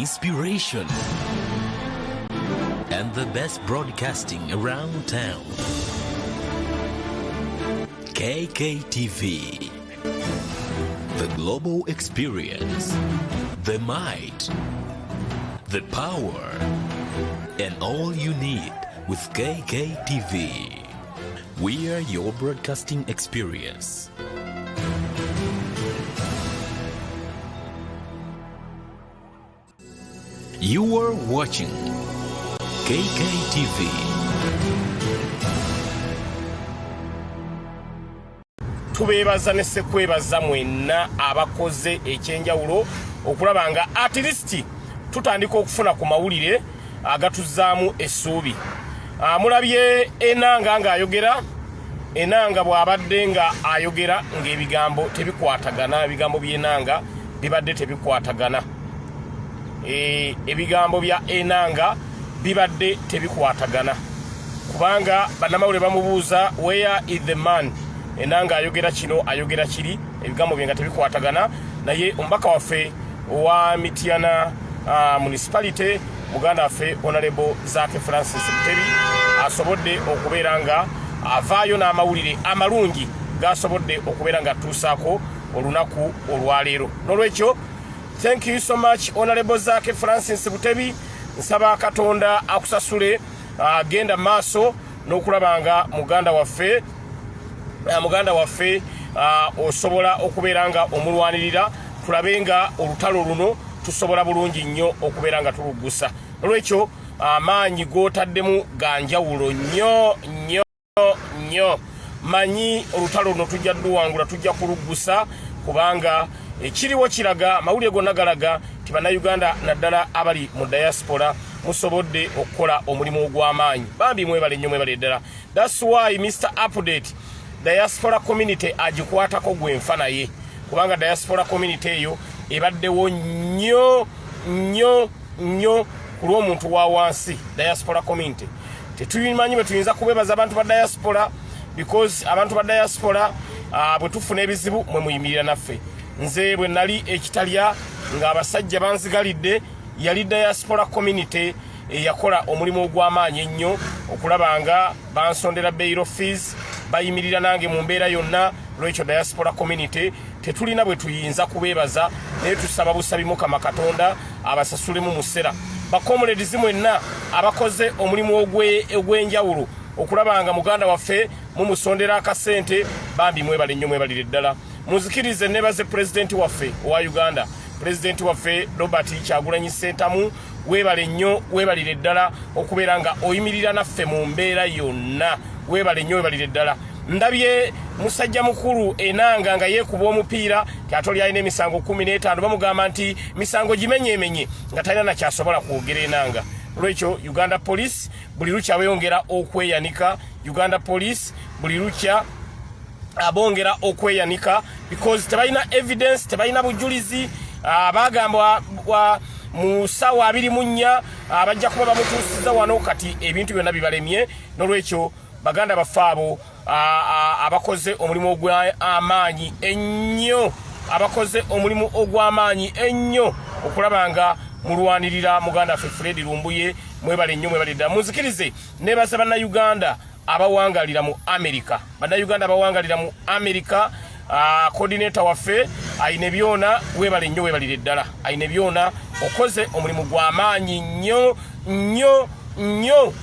Inspiration, and the best broadcasting around town. KKTV. The global experience, the might, the power, and all you need with KKTV. We are your broadcasting experience. You are watching KKTV. Tubeebaza ne sekwebaza mwenna abakoze ekyenjawulo okulaba nga at least tutandika okufuna ku mawulire agatuzzaamu essuubi. Mulabye Enanga ng'ayogera, Enanga bw'abadde nga ayogera ng'ebigambo tebikwatagana, ebigambo by'Enanga bibadde tebikwatagana. Ebigambo bya Enanga bibadde tebikwatagana kubanga bannamawulire bamubuuza, "Where is the man?" Enanga ayogera kino, ayogera kiri, ebigambo bye nga tebikwatagana. Naye omubaka waffe owa Mityana Municipality, muganda waffe Honorable Zaake Francis Mutebi, asobodde okubeera nga avaayo n'amawulire amalungi gasobodde okubeera nga atuusaako olunaku olwaleero. N'olwekyo, thank you so much, Honorable Zaake Francis Butebi. Nsaba Katonda akusasule. Agenda maaso n'okulaba nga muganda waffe osobola okubeera nga omulwanirira, tulabe nga olutalo luno tusobola bulungi nnyo okubeera nga tuluggusa. Olwekyo amaanyi g'otaddemu ga njawulo nnyo nnyo nnyo. Manyi olutalo luno tujja dduwangula, tujja kuluggusa, kubanga ekiriwo kiraga, amawulire gonna galaga nti Bannayuganda, naddala abali mu diaspora, musobodde okukola omulimu ogw'amaanyi. Bambi mwebale nnyo, mwebale ddala. That's why Mr Update diaspora community agikwatako gwenfa naye, kubanga diaspora community eyo ebaddewo nnyo nnyo nnyo ku lw'omuntu wa wansi. Diaspora community tetumanyi bwe tuyinza kubebaza abantu ba diaspora, because abantu ba diaspora, bwe tufuna ebizibu mwe muyimirira naffe. Nze bwe nali ekitalya ng'abasajja banzigalidde, yali diaspora community eyakola omulimu ogw'amaanyi ennyo okulaba nga bansondera bail fees, bayimirira nange mu mbeera yonna. Lwekyo diaspora community tetulina bwe tuyinza kubeebaza, naye tusaba busabi Mukama Katonda abasasulemu musera. Bacomrades mwenna abakoze omulimu ogw'enjawulo okulaba nga muganda waffe mumusondera akasente, bambi mwebale nnyo, mwebalire ddala. Munzikirize nebaze pulezidenti waffe owa Uganda, pulezidenti waffe Robert Kyagulanyi Sentamu. Weebale nnyo, weebalire ddala okubeera nga oyimirira naffe mu mbeera yonna. Weebale nnyo, weebalire ddala. Ndabye musajja mukulu Enanga nga yeekuba omupiira ti ate oli alina emisango 15, bamugamba nti misango gimenyeemenye, nga talina nakyasobola kwogera Enanga. Olwekyo Uganda Police buli lukya beyongera okweyanika, Uganda Police buli lukya abongera okweyanika, because tebalina evidence, tebalina bujulizi. Bagamba mu ssaawa 24 bajja kuba bamutuusiza wano. Kati ebintu byonna bibalemye. N'olwekyo baganda baffe abo abakoze omulimu ogw'amaanyi ennyo, abakoze omulimu ogw'amaanyi ennyo okulaba nga mulwanirira muganda waffe Fred Lumbuye, mwebale nnyo, mwebale ddala. Munzikirize nebaza Bannayuganda abawangalira mu America, Bannayuganda abawangalira mu America. Coordinator waffe Aine Byona, webale nnyo, webalire ddala. Aine Byona, okoze omulimu gw'amaanyi nnyo nnyo nnyo,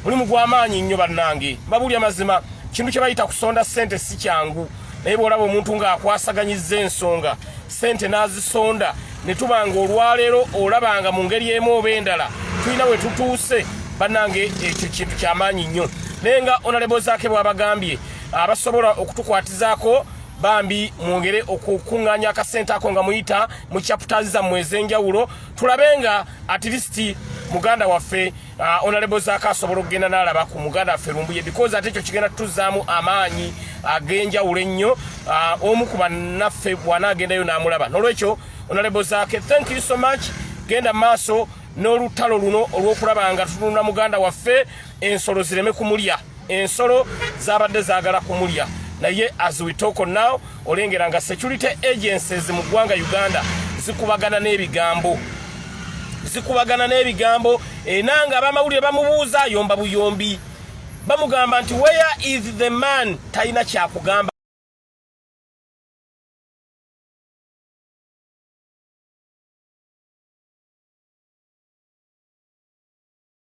mulimu gw'amaanyi nnyo. Bannange, mbabuulya amazima, kintu kye bayita kusonda ssente si kyangu, naye bw'olaba omuntu ng'akwasaganyiza ensonga, ssente n'azisonda, ne tuba nga olwaleero olabanga mu ngeri emu oba endala tulina we tutuuse, bannange ekyo kintu kyamaanyi nnyo. Naye nga Honorable Zaake bw'abagambye, abasobola okutukwatizaako, bambi mwongere okukuŋŋaanya akasente ako nga muyita mu chapters zammwe ez'enjawulo, tulabe nga at least muganda waffe Honorable Zaake asobola okugenda n'alaba ku muganda waffe Lumbuye, because ate ekyo kigenda tutuzaamu amaanyi ag'enjawulo ennyo, omu ku bannaffe bw'anaagendayo n'amulaba. N'olwekyo Honorable Zaake, thank you so much. Genda maaso n'olutalo luno olw'okulaba nga tutunula muganda waffe, ensolo zireme kumulya. Ensolo zabadde zaagala kumulya, naye as we talk now, olengera nga security agencies mu ggwanga Uganda zikubagana n'ebigambo. zikubagana n'ebigambo. Enanga abamawulire bamubuuza, ayomba buyombi. Bamugamba nti, "Where is the man?" Talina kyakugamba.